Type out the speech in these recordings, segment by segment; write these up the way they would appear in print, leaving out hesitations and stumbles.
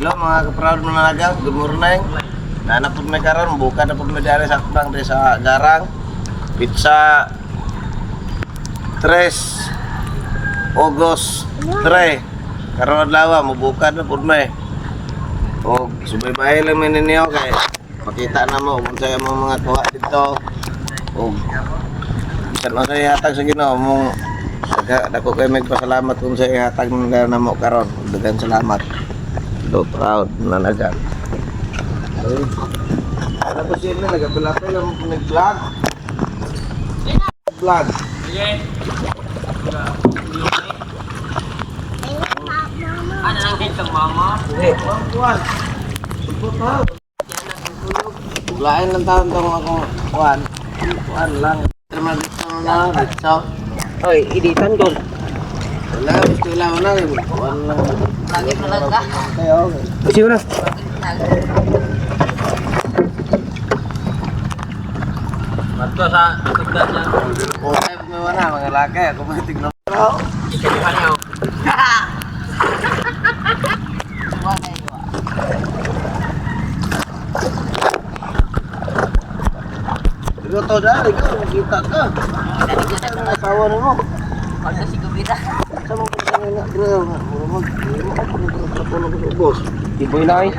Hello, mga ka-proud mananaga, good morning. Nana po may karon, buka na po may dari sa akbang diri sa Garang. Pizza 3 August 3. Karon adlaw mubuka na pud may. Og subaybay lang mi ninyo kay makita na mo kung sa imong mga kuha dito. Og bisan unsa ihatag sa Ginoo mong dako kay magpasalamat kung sa ihatag nila namo karon. Daghang salamat. Do proud nanaga. Tapos yun na, nagapilapil lang nag-vlog. Vlog. Sige. Ano nang dito, mama? Kuan. Lain lang taon tong akong kuan. Kuan lang. Terima dito na dito. Oy, iditan ko. Wala, gusto lang na. Kuan lang. Lagi talaga. Kayo. Siyo na. Mato sa tugdan niya. Okay, may wala mga laki. Ako may tignan. Ikaduha niya. Ikaw to dahil, ikaw makita ka. Makita ang asawa nimo. Ano si Gubira? Sa mga kung nga, bro, mag, sa tulog sa ubos. Tiboy na eh.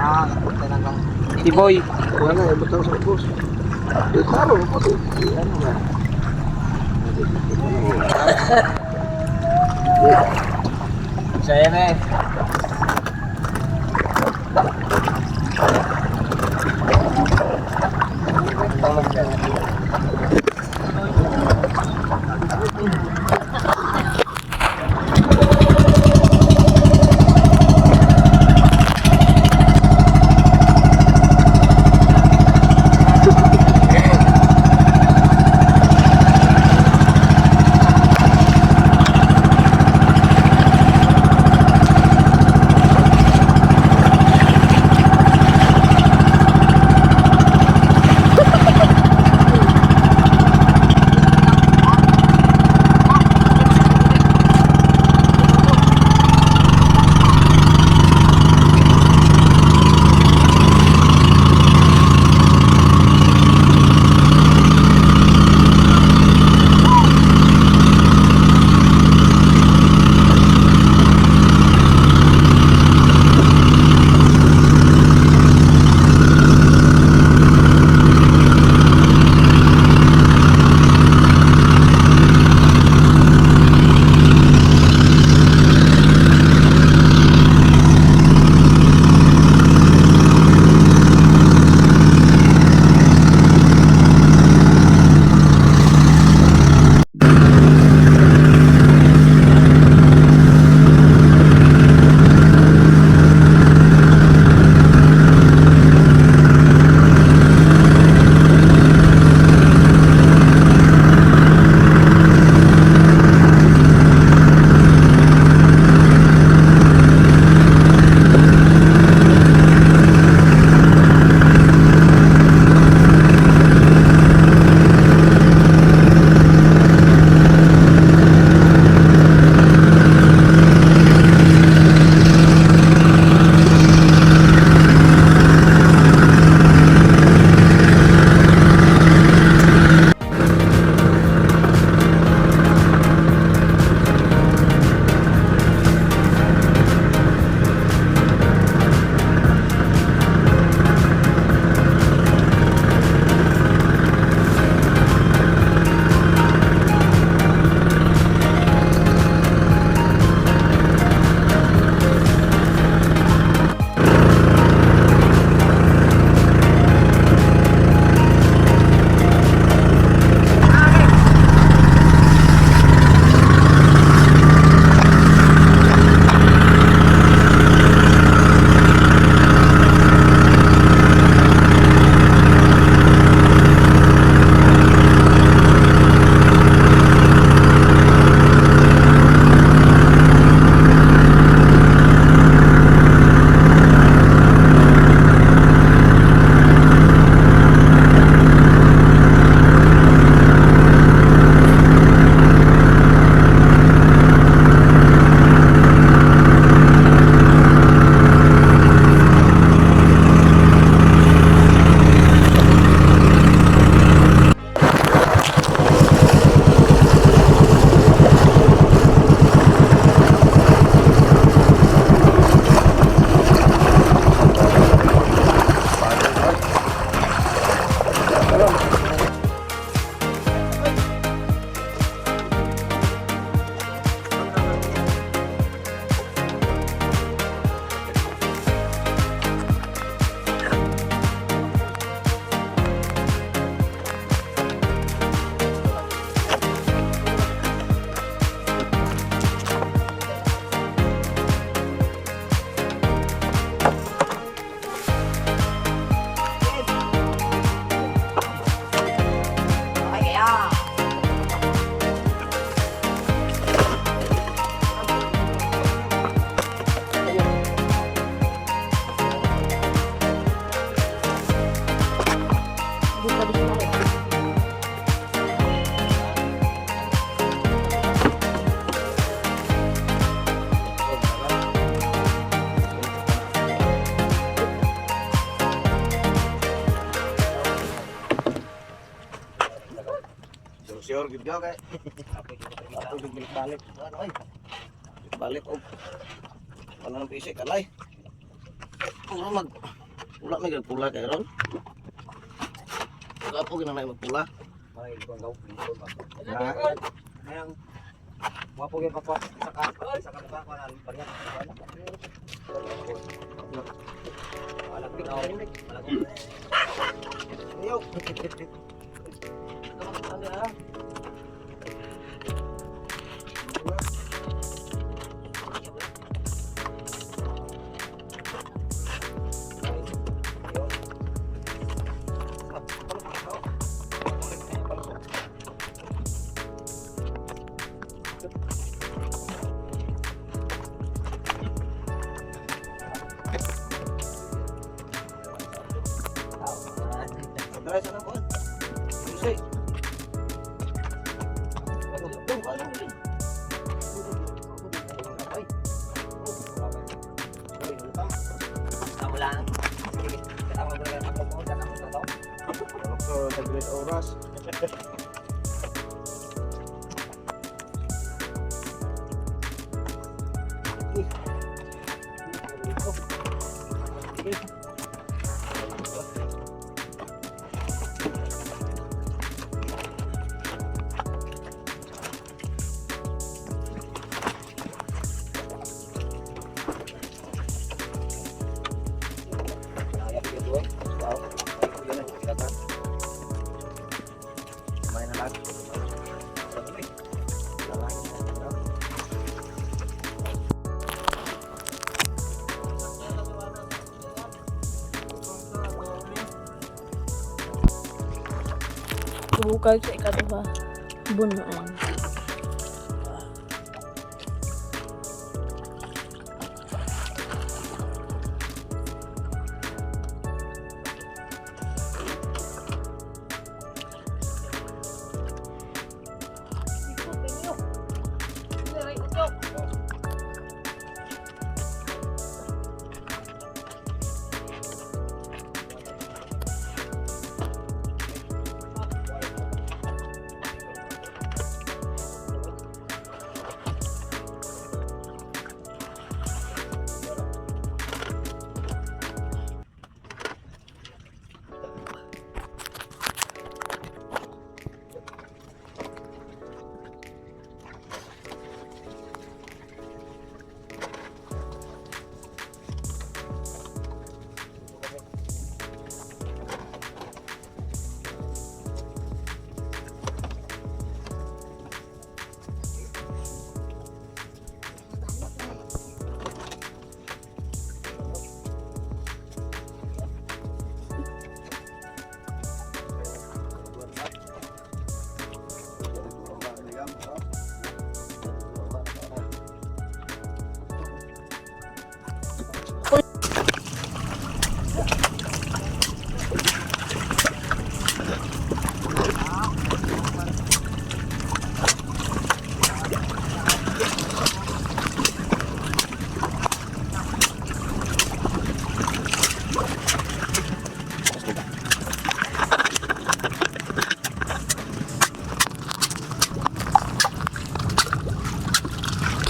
Tiboy. Wala, ibutang sa ubos. Di klaro, po, di ano ba? Saya na eh. Sure gid ka kay. Ato gid balik. Ano ay? Balik og. Wala nang pisik alay. Puro mag pula may pula kay ron. Kapo ginanay magpula. Ay, ikaw daw, dito ba? Mayang wapo gyud pa sa ka ba ko na barya. Wala ko daw. Wala ko. Yo. Try sa nang kuan. Pisik. Tama lang. Sige, tama ba lang ako ko sa to? So, taglit oras. Kaya gyud oy. Wow. Ay, kuya na kita. Kumain na lang. Bukag sa ikaduha. Bunuan.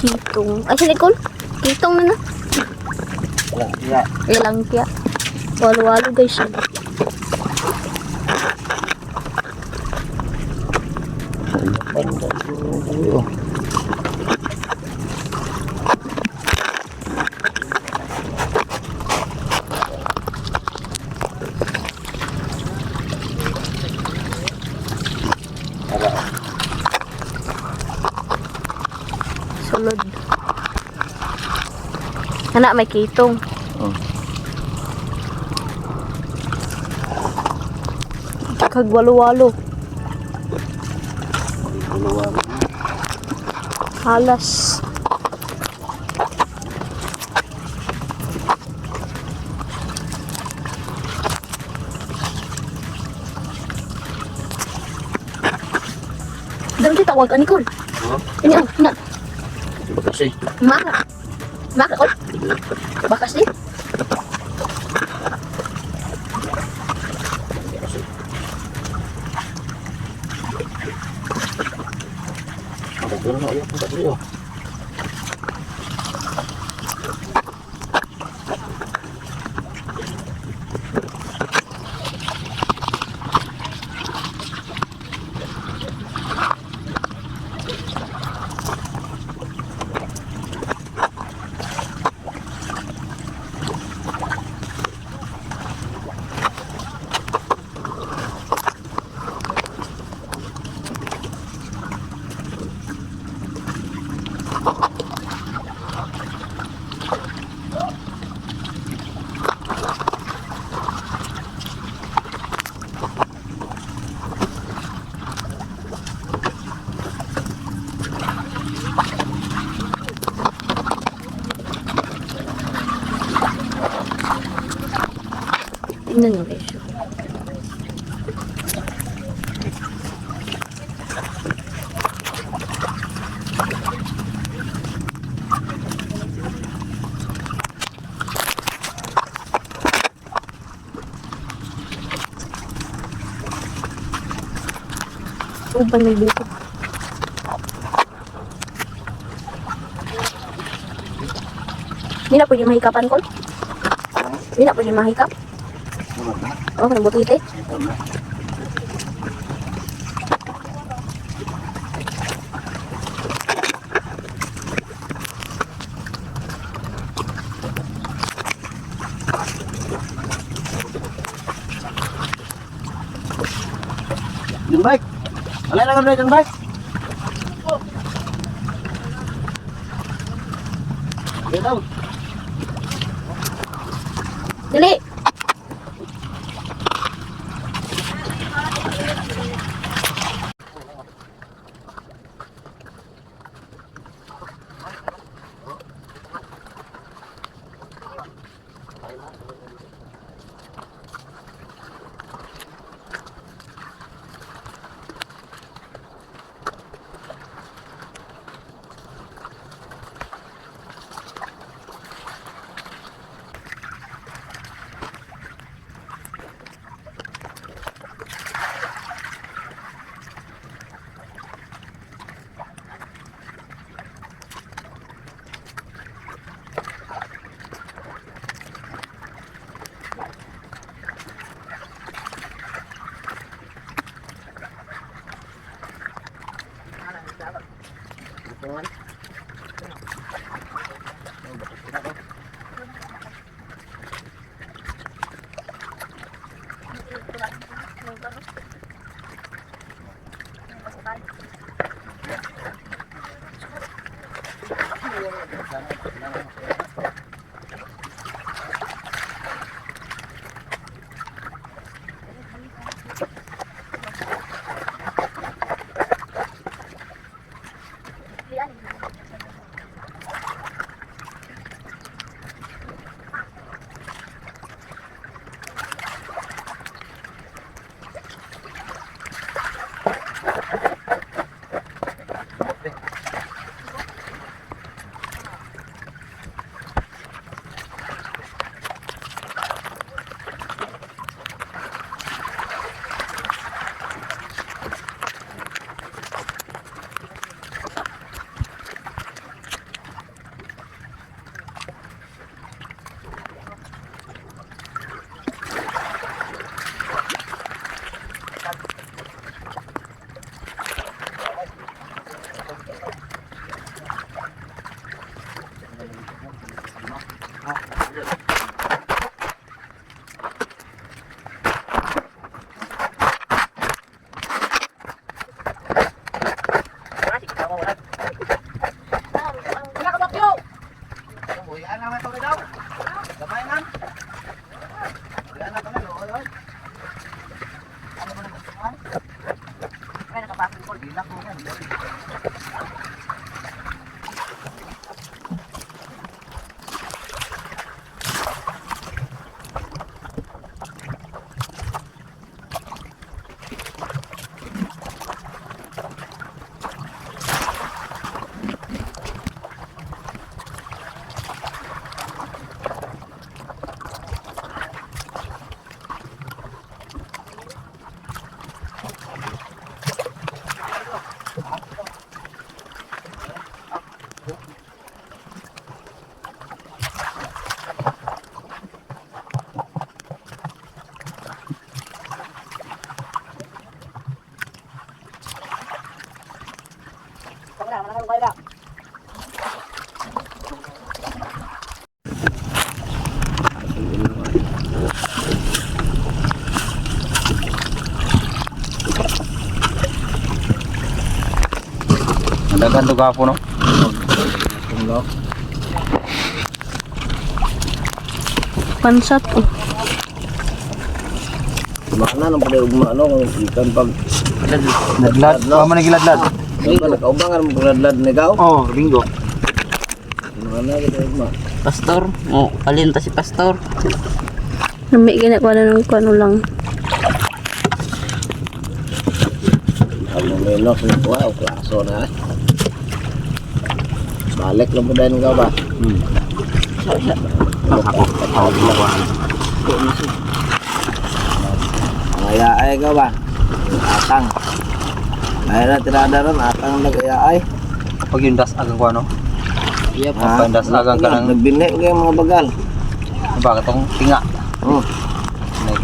Kitong. Ay, si Nicole? Kitong na na. Wala. Ilang kya. Walo-walo guys. Sulod. Anak, may kitong. Oh. Kag walo-walo. Halas. Dami kita tawag ani Col. Oh. Ini ang na. Kasi. Maka. Maka Col. Bakas ni. Ito diri oh. Tingnan nyo guys. Uban may buko. Hindi na pwede mahikapan ko. Hindi na pwede mahikap. Oh, kanang butite. Yung bike. Wala na kami yung bike. Okay daw. Dali. Dagan to gapon no. Tunglo. Pansat oh. Mana nang pala ugma no kung ikan pag Ladlad. Wa man giladlad. Linggo nakaubangan mo pagladlad ni gaw. Oh, linggo. Mana gid ugma. Pastor. Oh, alin ta si Pastor. Nami ginagawa na ng kuno lang. Ang menos ni kuha o klaso na. Balik lang po dahil gaw ba? Ako. Ako. Ang ay gaw ba? Atang. Ay na tirada ron, atang nag-ayaay. Pag yung das agang ko ano. Yep. Ah, pandas agang ka ng- Nagbinhi ko yung mga bagal. Bakit tong tinga. Oh,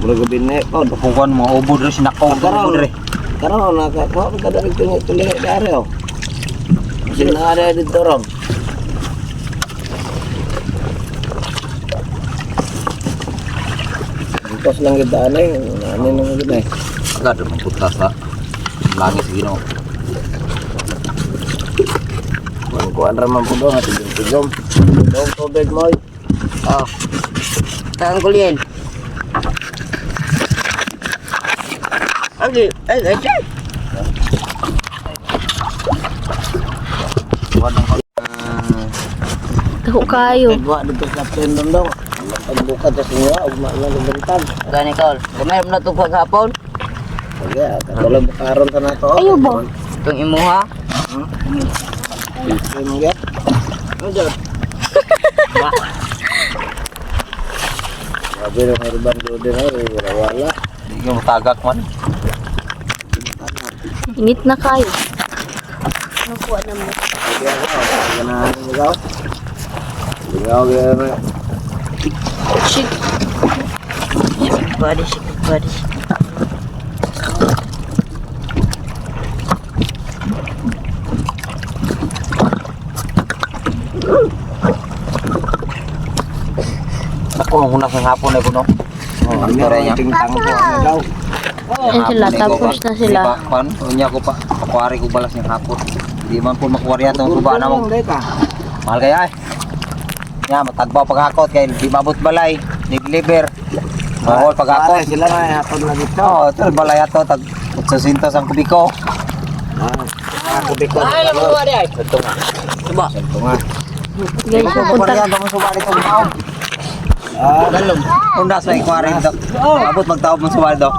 murag binhi po. Kung kuan mga ubod rin sinakaw Karon. ubod rin. Karon nakakuha ka dali tingi tulingi dari oh. Kasi na dito ron. Bukas lang kita anay, ano nang gid ay. Agad man punta sa langit sa Ginoo. Kuan kuan ra man po do tigom tigom. Dong tubig mo. Oh. Tangan ko liyan. Ay, ay, ay, ay. Kuan ang Dako kayo. Nagwa dito sa kapten dong dong. Pagbuka ta sa inyo, ugma lang ang bantag. Gani kol. Gamay mo na itong paghapon. Sige, katulog karon ta na to. Ayo ba? Itong imuha. Ito mo gyud. Ano dyan? Grabe na urban din ay wala wala. Di ko matagak man. Init na kayo. Nakuha na mo. Sige ako, ganahan mo gaw. Lingaw gyud na. Shit. Shake body, shake body. Ako ang una sa hapon ay kuno. Oh, Ang tore niya. Tingtang ko ang gaw. Ayan sila, tapos na sila. Kuan, unya ko pa. Pakuari ko balas ng hapon. Di man po makuwari atong suba na mo. Mahal kaya ay. Nya matagbaw paghakot kay di mabot balay, ni deliver. Mahal paghakot. Sila na hapon na dito. Oh, tol balay ato tag 800 ang kubiko. Ah, kubiko. Ay, alam mo ba ay? Ito nga. Suba. Ito nga. Guys, pupunta. Pakuwari mo suba dito mao. Ah, Galong. Undas may kuwari dito. Abot magtaob mo suba dito.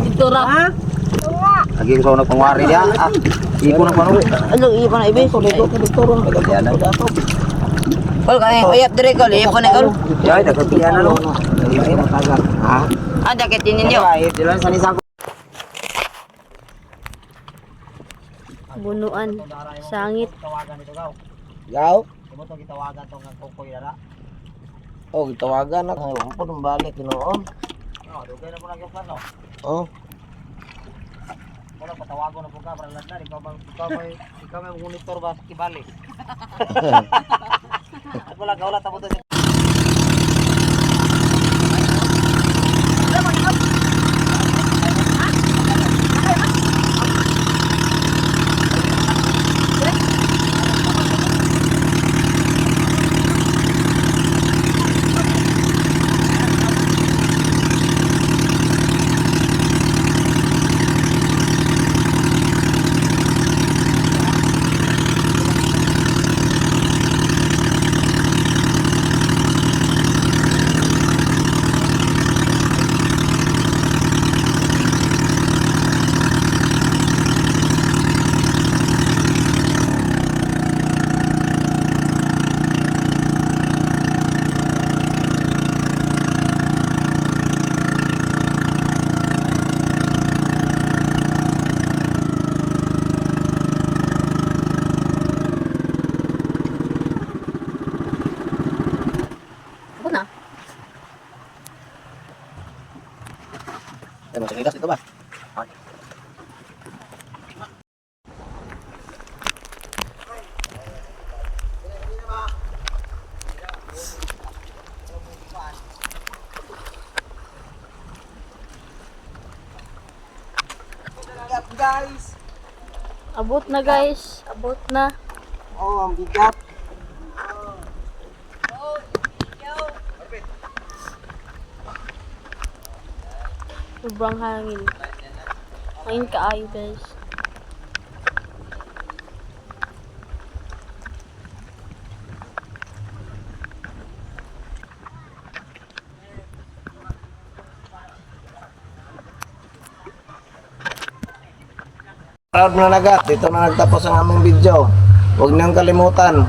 Ito ra. Lagi ko sa unang pangwari niya. Ah, ipo na pano. Ano, ipo na ibis. ligo ka dito ron. Yan lang. Kol, kaya uyap dire kol. Ipo na kol. Yay, nagkapiyan na no. Ha? Ah, jacket din ninyo. Ay, dila sa nisa ko. Bunuan. Sangit. Tawagan ito gaw. Gaw? Mo to gitawagan tong ang kukoy dara. Oh, gitawagan ako. Ang po nung balik noon. Oh, dugay na po na gyud plano. Oh, Wala patawagon na po ka para ladlad ikaw ba ikaw may ikaw may monitor ba sa kibali. At wala ka wala tapos sa Ako na. ay masaligas dito ba? Abot na guys. Abot na. Oh, ang bigat. Sobrang hangin. Hangin kaayo, guys. Proud na nagat, dito na nagtapos ang aming video. Huwag niyong kalimutan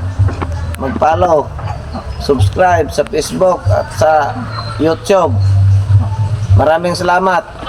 mag-follow, subscribe sa Facebook at sa YouTube. Maraming salamat.